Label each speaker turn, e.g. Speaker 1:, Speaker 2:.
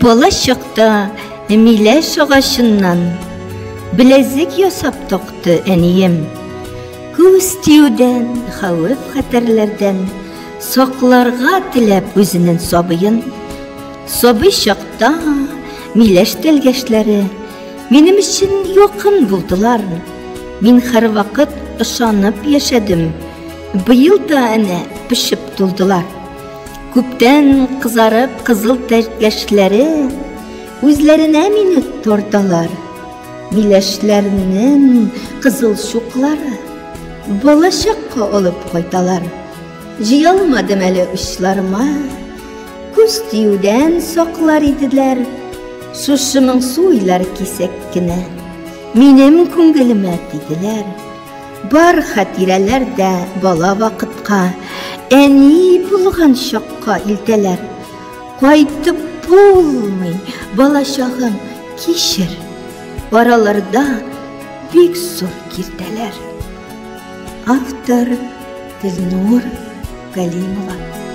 Speaker 1: Бала чакта миләш агачыннан беләзек ясап такты әнием. Күз тиюдән, хәвеф-хәтәрләрдән сакларга теләп үзенең сабыен. Сабый чакта миләш тәлгәшләре минем өчен якын булдылар. Мин һәрвакыт ышанып яшәдем. Быел да әнә пешеп тулдылар. Күптән кызарып кызыл тәлгәшләре үзләренә мине тарталар. Миләшләрнең кызыл чуклары балачакка алып кайталар. Җыялмадым әле учларыма, күз тиюдән саклар иделәр. Шушы моңсу уйлар кисәк кенә минем күңелемә тиделәр. Бар хатирәләр дә бала вакытка, әни булган чакка илтәләр. Кайтып булмый, балачагым, кичер. Араларда бик зур киртәләр. Автор Гөлнур Галимова.